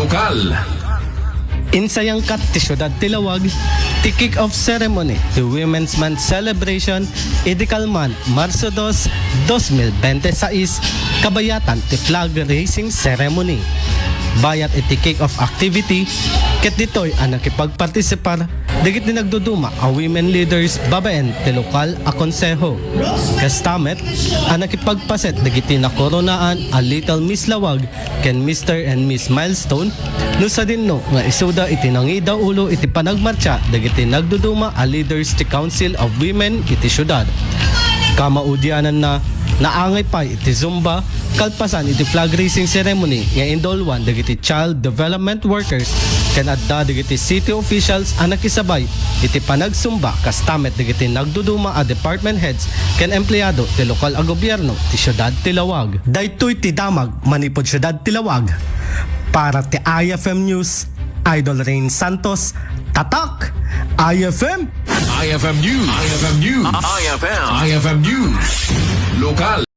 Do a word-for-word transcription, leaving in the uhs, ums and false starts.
Lokal. Insayangkat ti siudad ti Laoag ti kick-off ceremony ti Women's Month celebration idi kalman Marso dos, dos mil bente sais, kabayatan ti flag raising ceremony. Bayat iti kick-off activity, ket ditoy a nakipagpartisipar dagiti nagduduma a women leaders babaen ti lokal a konseho. Kasta met a nakipagpaset dagiti nakoronaan a Little Miss Laoag ken Mister and Miss Milestone no sadinno nga isuda iti nangida ulo iti panagmartsa dagiti nagduduma a leaders ti Council of Women iti siudad. Kamaudiananna, naangay pay iti Zumba kalpasan iti flag raising ceremony nga indulwan dagiti child development workers ken adda dagiti city officials a nakisabay iti panagsumba kasta met dagiti nagduduma a department heads ken empleyado ti lokal a gobierno ti siudad ti Laoag. Daytoy ti damag manipud siudad ti Laoag. Para ti I F M News, Idol Rain Santos, tatak, I F M! I F M News. I F M News. I F M. I F M News. Lokal.